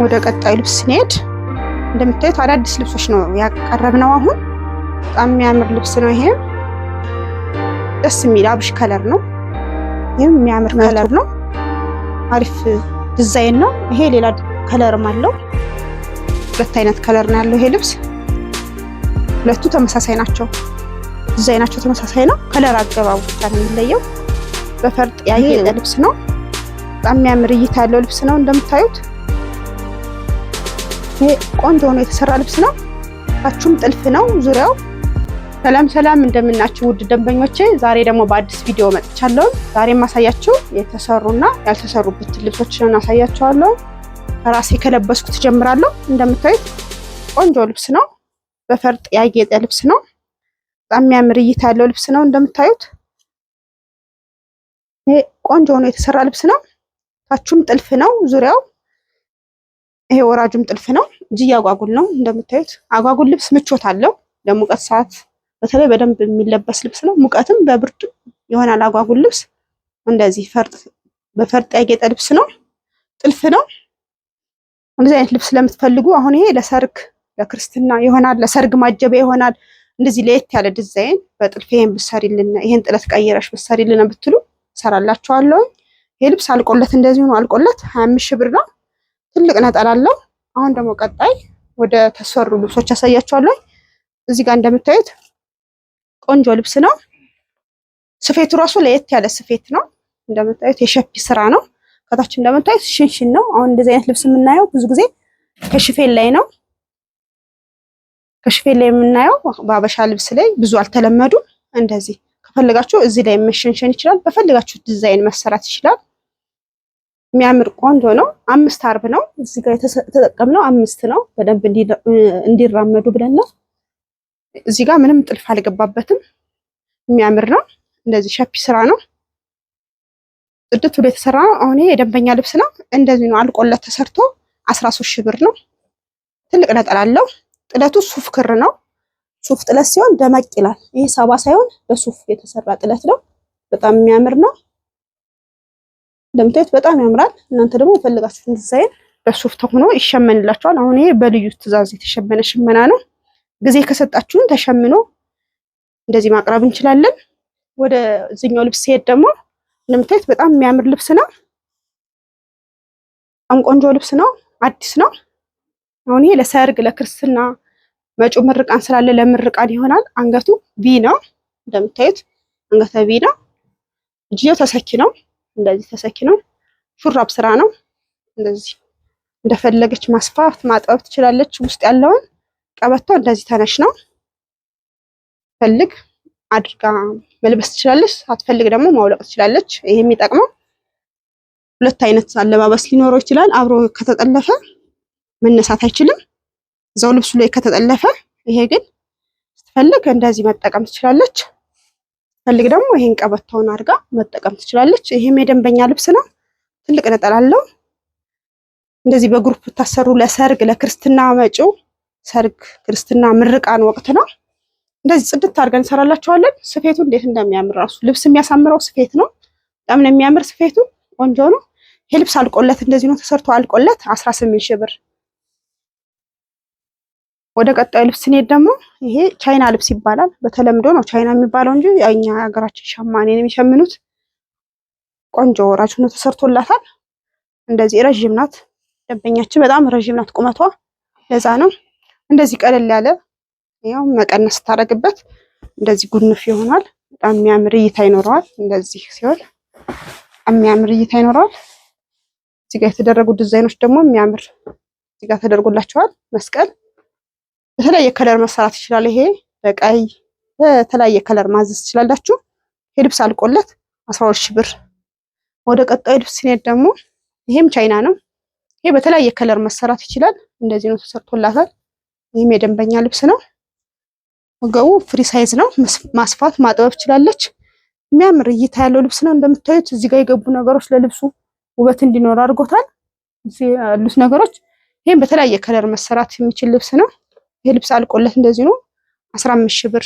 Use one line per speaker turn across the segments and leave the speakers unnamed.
ወደ ቀጣዩ ልብስ ስንሄድ እንደምታዩት አዳዲስ ልብሶች ነው ያቀረብነው። አሁን በጣም የሚያምር ልብስ ነው። ይሄ ደስ የሚል አብሽ color ነው። ይህም የሚያምር color ነው። አሪፍ ዲዛይን ነው። ይሄ ሌላ color ም አለው። ሁለት አይነት color ነው ያለው ይሄ ልብስ። ሁለቱ ተመሳሳይ ናቸው። ዲዛይናቸው ተመሳሳይ ነው። Color አገባቡ ብቻ ነው የሚለየው። በፈርጥ ያጌጠ ልብስ ነው። በጣም የሚያምር እይታ ያለው ልብስ ነው። እንደምታዩት ይሄ ቆንጆ ሆኖ የተሰራ ልብስ ነው። ታቹም ጥልፍ ነው ዙሪያው። ሰላም ሰላም፣ እንደምናችሁ ውድ ደንበኞቼ፣ ዛሬ ደግሞ በአዲስ ቪዲዮ መጥቻለሁ። ዛሬ የማሳያችሁ የተሰሩና ያልተሰሩበት ልብሶችን አሳያችኋለሁ። ከራሴ ከለበስኩት ጀምራለሁ። እንደምታዩት ቆንጆ ልብስ ነው። በፈርጥ ያጌጠ ልብስ ነው። በጣም የሚያምር እይታ ያለው ልብስ ነው። እንደምታዩት ይሄ ቆንጆ ሆኖ የተሰራ ልብስ ነው። ታቹም ጥልፍ ነው ዙሪያው። ይሄ ወራጁም ጥልፍ ነው። እጅዬ አጓጉል ነው። እንደምታዩት አጓጉል ልብስ ምቾት አለው። ለሙቀት ሰዓት በተለይ በደንብ የሚለበስ ልብስ ነው። ሙቀትም በብርድ ይሆናል። አጓጉል ልብስ እንደዚህ ፈርጥ በፈርጥ ያጌጠ ልብስ ነው። ጥልፍ ነው። እንደዚህ አይነት ልብስ ለምትፈልጉ አሁን ይሄ ለሰርግ ለክርስትና ይሆናል፣ ለሰርግ ማጀቢያ ይሆናል። እንደዚህ ለየት ያለ ዲዛይን በጥልፍ ይሄን ብትሰሪልን፣ ይሄን ጥለት ቀይረሽ ብትሰሪልን ብትሉ እሰራላችኋለሁ። ይሄ ልብስ አልቆለት እንደዚህ ሆኖ አልቆለት 25 ሺህ ብር ነው። ትልቅ ነጠላ አለው። አሁን ደግሞ ቀጣይ ወደ ተሰሩ ልብሶች አሳያችኋለሁ። እዚህ ጋር እንደምታዩት ቆንጆ ልብስ ነው። ስፌቱ ራሱ ለየት ያለ ስፌት ነው። እንደምታዩት የሸፒ ስራ ነው። ከታች እንደምታዩት ሽንሽን ነው። አሁን እንደዚህ አይነት ልብስ የምናየው ብዙ ጊዜ ከሽፌን ላይ ነው። ከሽፌን ላይ የምናየው በአበሻ ልብስ ላይ ብዙ አልተለመዱም። እንደዚህ ከፈለጋችሁ እዚህ ላይ መሸንሸን ይችላል። በፈለጋችሁ ዲዛይን መሰራት ይችላል። የሚያምር ቆንጆ ነው። አምስት አርብ ነው እዚህ ጋር የተጠቀምነው አምስት ነው። በደንብ እንዲራመዱ ብለን ነው። እዚህ ጋር ምንም ጥልፍ አልገባበትም። የሚያምር ነው። እንደዚህ ሸፒ ስራ ነው። ጽድት ብሎ የተሰራ ነው። አሁን ይሄ የደንበኛ ልብስ ነው። እንደዚህ ነው አልቆለት ተሰርቶ 13 ሺህ ብር ነው። ትልቅ ነጠላ አለው። ጥለቱ ሱፍ ክር ነው። ሱፍ ጥለት ሲሆን ደመቅ ይላል። ይሄ ሳባ ሳይሆን በሱፍ የተሰራ ጥለት ነው። በጣም የሚያምር ነው። እንደምታዩት በጣም ያምራል። እናንተ ደግሞ የፈለጋችሁትን ዲዛይን በሱፍ ተሆኖ ይሸመንላችኋል። አሁን ይሄ በልዩ ትዕዛዝ የተሸመነ ሽመና ነው። ጊዜ ከሰጣችሁን ተሸምኖ እንደዚህ ማቅረብ እንችላለን። ወደ እዚህኛው ልብስ ሲሄድ ደግሞ እንደምታዩት በጣም የሚያምር ልብስ ነው። በጣም ቆንጆ ልብስ ነው። አዲስ ነው። አሁን ይሄ ለሰርግ ለክርስትና፣ መጪው ምርቃን ስላለ ለምርቃን ይሆናል። አንገቱ V ነው። እንደምታዩት አንገተ V ነው። እጅየው ተሰኪ ነው። እንደዚህ ተሰኪ ነው። ሹራብ ስራ ነው። እንደዚህ እንደፈለገች ማስፋት ማጥበብ ትችላለች። ውስጥ ያለውን ቀበቶ እንደዚህ ተነሽ ነው። ፈልግ አድርጋ መልበስ ትችላለች። ሳትፈልግ ደግሞ ማውለቅ ትችላለች። ይሄ የሚጠቅመው ሁለት አይነት አለባበስ ሊኖረው ይችላል። አብሮ ከተጠለፈ መነሳት አይችልም፣ እዛው ልብሱ ላይ ከተጠለፈ። ይሄ ግን ስትፈልግ እንደዚህ መጠቀም ትችላለች። ፈልግ ደግሞ ይሄን ቀበቶውን አድርጋ መጠቀም ትችላለች። ይሄም የደንበኛ ልብስ ነው። ትልቅ ነጠላ አለው። እንደዚህ በ group ታሰሩ ለሰርግ ለክርስትና፣ መጪው ሰርግ፣ ክርስትና፣ ምርቃን ወቅት ነው። እንደዚህ ጽድት አድርገን እንሰራላችኋለን። ስፌቱ እንዴት እንደሚያምር ራሱ ልብስ የሚያሳምረው ስፌት ነው። በጣም ነው የሚያምር ስፌቱ፣ ቆንጆ ነው። ይሄ ልብስ አልቆለት እንደዚህ ነው ተሰርቶ አልቆለት 18 ሺህ ብር። ወደ ቀጣዩ ልብስ ስንሄድ ደግሞ ይሄ ቻይና ልብስ ይባላል። በተለምዶ ነው ቻይና የሚባለው እንጂ እኛ ሀገራችን ሸማኔ ነው የሚሸምኑት። ቆንጆ ወራጅ ሆኖ ተሰርቶላታል። እንደዚህ ረዥም ናት ደንበኛችን፣ በጣም ረዥም ናት ቁመቷ። ለዛ ነው እንደዚህ ቀለል ያለ ያው መቀነስ ስታደርግበት እንደዚህ ጉንፍ ይሆናል። በጣም የሚያምር እይታ ይኖረዋል። እንደዚህ ሲሆን የሚያምር እይታ ይኖረዋል። እዚህ ጋር የተደረጉ ዲዛይኖች ደግሞ የሚያምር እዚህ ጋር ተደርጎላቸዋል። መስቀል በተለያየ color መሰራት ይችላል። ይሄ በቀይ በተለያየ color ማዘዝ ትችላላችሁ። ይሄ ልብስ አልቆለት 12 ሺህ ብር። ወደ ቀጣዩ ልብስ ስንሄድ ደግሞ ይሄም ቻይና ነው። ይሄ በተለያየ color መሰራት ይችላል። እንደዚህ ነው ተሰርቶላታል። ይህም የደንበኛ ልብስ ነው። ወገቡ free size ነው። ማስፋት ማጥበብ ትችላለች። የሚያምር እይታ ያለው ልብስ ነው። እንደምታዩት እዚህ ጋር የገቡ ነገሮች ለልብሱ ውበት እንዲኖር አድርጎታል። እዚህ ያሉት ነገሮች ይህም በተለያየ color መሰራት የሚችል ልብስ ነው። ይሄ ልብስ አልቆለት እንደዚህ ነው 15 ሺህ ብር።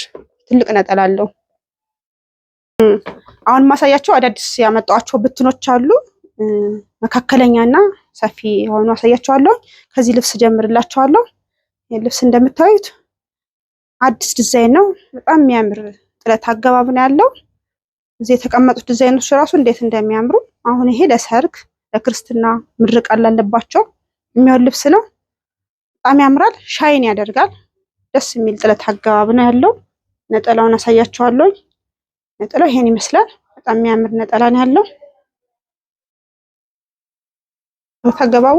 ትልቅ ነጠላ አለው። አሁን ማሳያቸው አዳዲስ ያመጣኋቸው ብትኖች አሉ። መካከለኛና ሰፊ የሆኑ አሳያችኋለሁ። ከዚህ ልብስ ጀምርላችኋለሁ። ይህ ልብስ እንደምታዩት አዲስ ዲዛይን ነው። በጣም የሚያምር ጥለት አገባብ ነው ያለው። እዚህ የተቀመጡት ዲዛይኖች ራሱ እንዴት እንደሚያምሩ አሁን ይሄ ለሰርግ ለክርስትና ምርቃት ላለባቸው የሚሆን ልብስ ነው። በጣም ያምራል፣ shine ያደርጋል። ደስ የሚል ጥለት አገባብ ነው ያለው። ነጠላውን አሳያችኋለሁ። ነጠላው ይሄን ይመስላል። በጣም የሚያምር ነጠላ ነው ያለው። ጥለት አገባቡ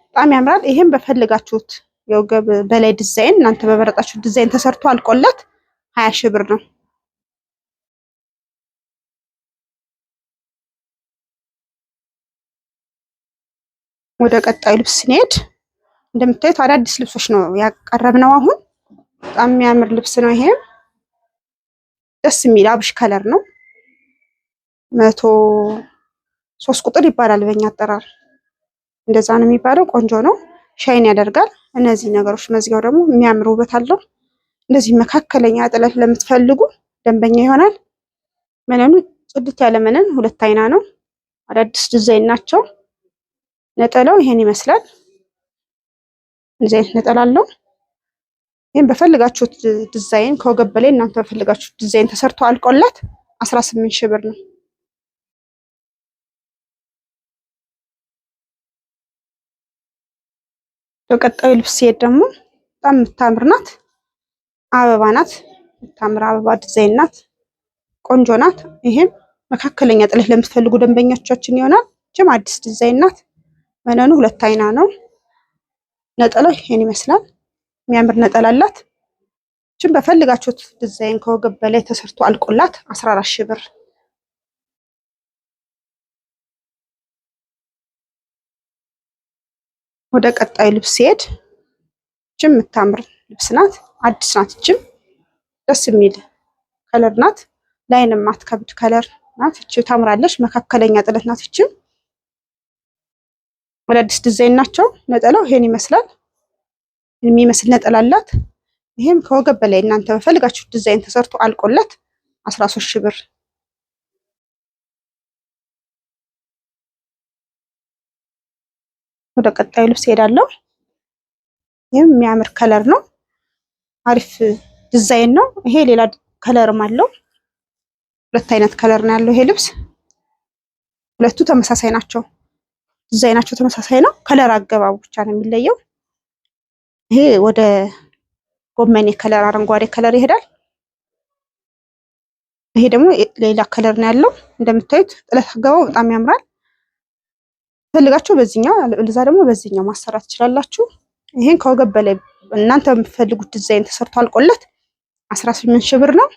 በጣም ያምራል። ይሄም በፈለጋችሁት የወገብ በላይ ዲዛይን እናንተ በመረጣችሁት ዲዛይን ተሰርቶ አልቆለት 20 ሺህ ብር ነው። ወደ ቀጣዩ ልብስ ስንሄድ እንደምታዩት አዳዲስ ልብሶች ነው ያቀረብነው። አሁን በጣም የሚያምር ልብስ ነው። ይሄም ደስ የሚል አብሽ color ነው። 103 ቁጥር ይባላል በእኛ አጠራር እንደዛ ነው የሚባለው። ቆንጆ ነው፣ shine ያደርጋል። እነዚህ ነገሮች መዝጊያው ደግሞ የሚያምር ውበት አለው። እንደዚህ መካከለኛ ጥለት ለምትፈልጉ ደንበኛ ይሆናል። መነኑ ጽድት ያለ መነን ሁለት አይና ነው። አዳዲስ ዲዛይን ናቸው። ነጠላው ይሄን ይመስላል። እንደዚህ አይነት ነጠላ አለው። ይሄን በፈለጋችሁት ዲዛይን ከወገብ በላይ እናንተ በፈለጋችሁት ዲዛይን ተሰርቶ አልቆለት 18 ሺህ ብር ነው። በቀጣዩ ልብስ ሲሄድ ደግሞ በጣም የምታምር ናት። አበባ ናት። የምታምር አበባ ዲዛይን ናት። ቆንጆ ናት። ይሄም መካከለኛ ጥለት ለምትፈልጉ ደንበኞቻችን ይሆናል። ይህም አዲስ ዲዛይን ናት። መነኑ ሁለት አይና ነው። ነጠላው ይሄን ይመስላል። የሚያምር ነጠላ አላት። ይህም በፈለጋችሁት ዲዛይን ከወገብ በላይ ተሰርቶ አልቆላት 14 ሺህ ብር። ወደ ቀጣዩ ልብስ ሲሄድ ይህም የምታምር ልብስ ናት። አዲስ ናት። ይህም ደስ የሚል color ናት። ላይን የማትከብድ color ናት። ይህች ታምራለች። መካከለኛ ጥለት ናት። ይህችም አዳዲስ ዲዛይን ናቸው። ነጠላው ይሄን ይመስላል። የሚመስል ነጠላ አላት። ይሄም ከወገብ በላይ እናንተ በፈለጋችሁ ዲዛይን ተሰርቶ አልቆለት 13 ሺህ ብር። ወደ ቀጣዩ ልብስ ሄዳለሁ። ይህም የሚያምር color ነው። አሪፍ ዲዛይን ነው። ይሄ ሌላ color ም አለው። ሁለት አይነት color ነው ያለው ይሄ ልብስ። ሁለቱ ተመሳሳይ ናቸው። ዲዛይናቸው ተመሳሳይ ነው። color አገባቡ ብቻ ነው የሚለየው። ይሄ ወደ ጎመኔ color፣ አረንጓዴ color ይሄዳል። ይሄ ደግሞ ሌላ color ነው ያለው። እንደምታዩት ጥለት አገባቡ በጣም ያምራል። ፈልጋችሁ በዚህኛው ለዛ ደግሞ በዚህኛው ማሰራት ትችላላችሁ። ይሄን ከወገብ በላይ እናንተ በምትፈልጉት ዲዛይን ተሰርቶ አልቆለት 18 ሺህ ብር ነው።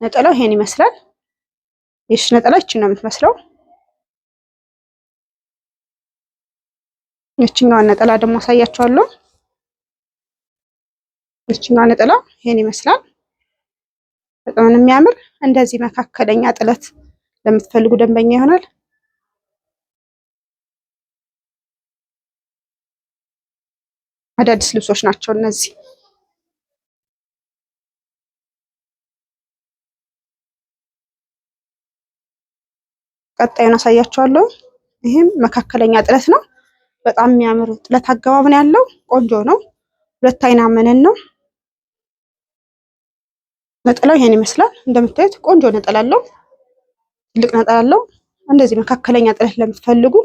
ነጠላው ይሄን ይመስላል። ይሽ ነጠላ ይቺን ነው የምትመስለው። ይችኛዋን ነጠላ ደግሞ አሳያችኋለሁ። ይችኛዋ ነጠላ ይሄን ይመስላል። በጣም ነው የሚያምር። እንደዚህ መካከለኛ ጥለት ለምትፈልጉ ደንበኛ ይሆናል። አዳዲስ ልብሶች ናቸው እነዚህ። ቀጣዩን አሳያችኋለሁ። ይህም መካከለኛ ጥለት ነው። በጣም የሚያምር ጥለት አገባብ ነው ያለው። ቆንጆ ነው። ሁለት አይና መነን ነው። ነጠላው ይሄን ይመስላል። እንደምታዩት ቆንጆ ነጠላ አለው። ትልቅ ነጠላ አለው። እንደዚህ መካከለኛ ጥለት ለምትፈልጉ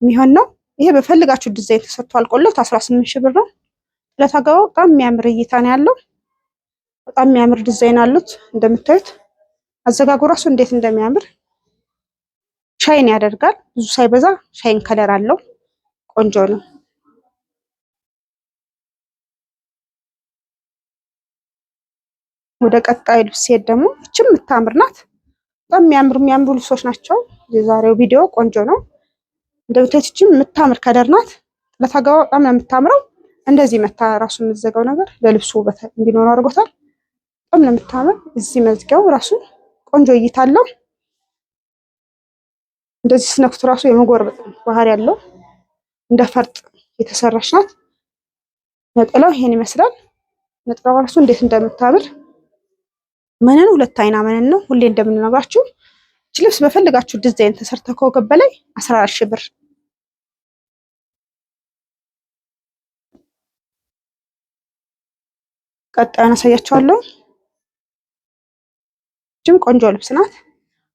የሚሆን ነው። ይሄ በፈልጋችሁ ዲዛይን ተሰርቶ አልቆለት 18 ሺህ ብር ነው። ጥለት አገባቡ በጣም የሚያምር እይታ ነው ያለው። በጣም የሚያምር ዲዛይን አሉት። እንደምታዩት አዘጋጉ ራሱ እንዴት እንደሚያምር shine ያደርጋል። ብዙ ሳይበዛ shine color አለው። ቆንጆ ነው። ወደ ቀጣዩ ልብስ ሲሄድ ደግሞ ይችም የምታምር ናት። በጣም የሚያምሩ የሚያምሩ ልብሶች ናቸው። የዛሬው ቪዲዮ ቆንጆ ነው። እንደምታዩት ይችም የምታምር color ናት። ጥለት አገባቡ በጣም ነው የምታምረው። እንደዚህ መታ ራሱ የምትዘጋው ነገር ለልብሱ ውበት እንዲኖረው አድርጎታል። በጣም ነው የምታምር። እዚህ መዝጊያው ራሱ ቆንጆ እይታ አለው። እንደዚህ ስነክቱ ራሱ የመጎርበጥ ባህሪ ያለው እንደ ፈርጥ የተሰራች ናት። ነጠላው ይሄን ይመስላል። ነጠላው ራሱ እንዴት እንደምታምር መነን ሁለት አይና መነን ነው። ሁሌ እንደምንነግራችሁ እች ልብስ በፈልጋችሁ ዲዛይን ተሰርተ ከወገብ በላይ 14 ሺህ ብር። ቀጣዩን አሳያችኋለሁ። እጅም ቆንጆ ልብስ ናት።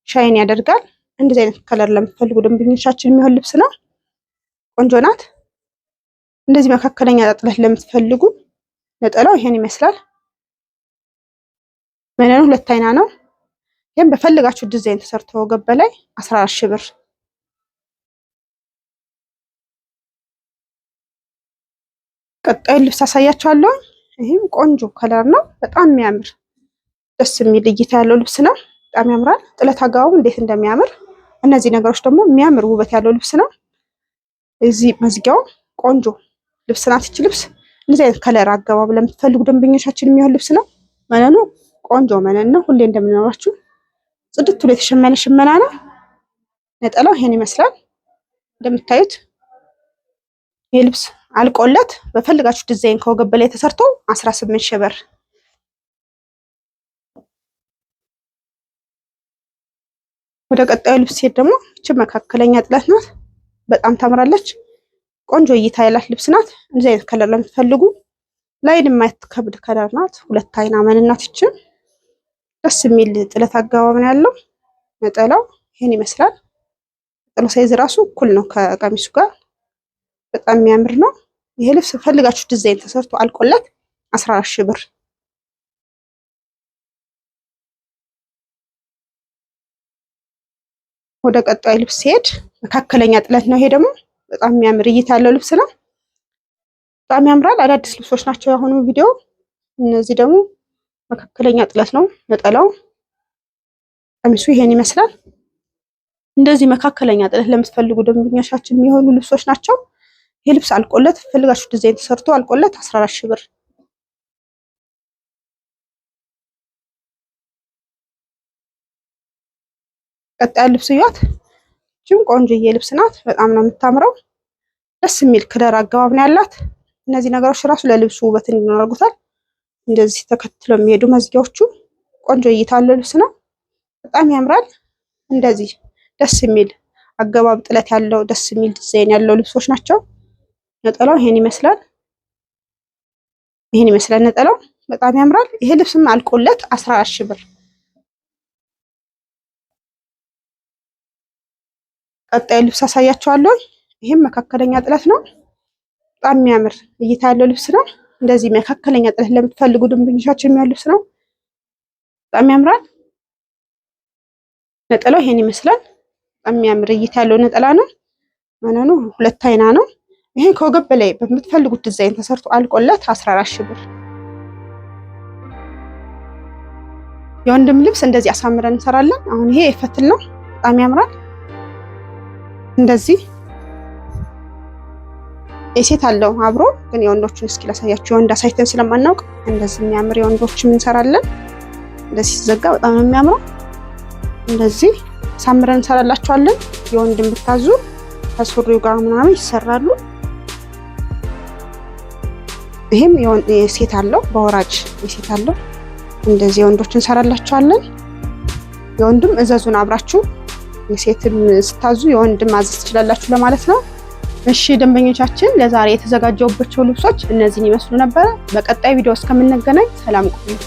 Shine ያደርጋል። እንደዚህ አይነት color ለምትፈልጉ ደንበኞቻችን የሚሆን ልብስ ነው። ቆንጆ ናት። እንደዚህ መካከለኛ ጥለት ለምትፈልጉ ነጠላው ይሄን ይመስላል። መነኑ ሁለት አይና ነው። ይሄን በፈልጋችሁ ዲዛይን ተሰርቶ ወገብ በላይ 14 ሺህ ብር። ቀጣዩ ልብስ አሳያችኋለሁ። ይሄም ቆንጆ color ነው። በጣም የሚያምር ደስ የሚል እይታ ያለው ልብስ ነው። በጣም ያምራል። ጥለት አገባቡ እንዴት እንደሚያምር እነዚህ ነገሮች ደግሞ የሚያምር ውበት ያለው ልብስ ነው። እዚህ መዝጊያው ቆንጆ ልብስ ናት። ይች ልብስ እንደዚህ አይነት color አገባብ ለምትፈልጉ ደንበኞቻችን የሚሆን ልብስ ነው። መነኑ ቆንጆ መነን ነው። ሁሌ እንደምንኖራችሁ ጽድት ብሎ የተሸመነ ሽመና ነው። ነጠላው ይሄን ይመስላል እንደምታዩት። ይህ ልብስ አልቆለት በፈልጋችሁ ዲዛይን ከወገብ በላይ ተሰርቶ 18 ሺህ ብር። ወደ ቀጣዩ ልብስ ሲሄድ ደግሞ እቺ መካከለኛ ጥለት ናት። በጣም ታምራለች። ቆንጆ እይታ ያላት ልብስ ናት። እንደዚህ አይነት color ለምትፈልጉ ላይን የማትከብድ color ናት። ሁለት አይና መነን ናት። ይቺ ደስ የሚል ጥለት አገባብ ነው ያለው። ነጠላው ይሄን ይመስላል። ነጠላው size ራሱ እኩል ነው ከቀሚሱ ጋር። በጣም የሚያምር ነው። ይሄ ልብስ ፈልጋችሁ ዲዛይን ተሰርቶ አልቆለት 14 ሺህ ብር። ወደ ቀጣዩ ልብስ ሲሄድ መካከለኛ ጥለት ነው። ይሄ ደግሞ በጣም የሚያምር እይታ ያለው ልብስ ነው። በጣም ያምራል። አዳዲስ ልብሶች ናቸው የአሁኑ ቪዲዮ። እነዚህ ደግሞ መካከለኛ ጥለት ነው ነጠላው። ቀሚሱ ይሄን ይመስላል። እንደዚህ መካከለኛ ጥለት ለምትፈልጉ ደንበኞቻችን የሚሆኑ ልብሶች ናቸው። ይሄ ልብስ አልቆለት ፈልጋችሁ ዲዛይን ተሰርቶ አልቆለት 14 ሺህ ብር። ቀጣዩ ልብስ እዩት። እቺም ቆንጆዬ ልብስ ናት። በጣም ነው የምታምረው። ደስ የሚል color አገባብ ነው ያላት። እነዚህ ነገሮች ራሱ ለልብሱ ውበት እንዲኖር አድርጎታል። እንደዚህ ተከትለው የሚሄዱ መዝጊያዎቹ ቆንጆ እይታ ያለው ልብስ ነው። በጣም ያምራል። እንደዚህ ደስ የሚል አገባብ ጥለት ያለው ደስ የሚል ዲዛይን ያለው ልብሶች ናቸው። ነጠላው ይሄን ይመስላል። ይሄን ይመስላል ነጠላው በጣም ያምራል። ይሄ ልብስም አልቆለት 14 ሺህ ብር። ቀጣይ ልብስ አሳያችኋለሁ። ይሄም መካከለኛ ጥለት ነው። በጣም የሚያምር እይታ ያለው ልብስ ነው። እንደዚህ መካከለኛ ጥለት ለምትፈልጉ ደንበኞቻችን የሚሆን ልብስ ነው። በጣም ያምራል። ነጠላው ይሄን ይመስላል። በጣም የሚያምር እይታ ያለው ነጠላ ነው። መነኑ ሁለት አይና ነው። ይሄን ከወገብ በላይ በምትፈልጉት ዲዛይን ተሰርቶ አልቆለት 14 ሺህ ብር። የወንድም ልብስ እንደዚህ አሳምረን እንሰራለን። አሁን ይሄ የፈትል ነው። በጣም ያምራል። እንደዚህ የሴት አለው አብሮ ግን የወንዶቹን እስኪ ላሳያችሁ። የወንድ አሳይተን ስለማናውቅ እንደዚህ የሚያምር የወንዶችም እንሰራለን። እንደዚህ ሲዘጋ በጣም ነው የሚያምረው። እንደዚህ አሳምረን እንሰራላችኋለን። የወንድም ብታዙ ከሱሪው ጋር ምናምን ይሰራሉ። ይሄም የሴት አለው በወራጅ የሴት አለው። እንደዚህ የወንዶች እንሰራላችኋለን። የወንድም እዘዙን አብራችሁ የሴትም ስታዙ የወንድም ማዘዝ ትችላላችሁ ለማለት ነው። እሺ ደንበኞቻችን ለዛሬ የተዘጋጀውባቸው ልብሶች እነዚህን ይመስሉ ነበረ። በቀጣይ ቪዲዮ እስከምንገናኝ ሰላም ቆዩ።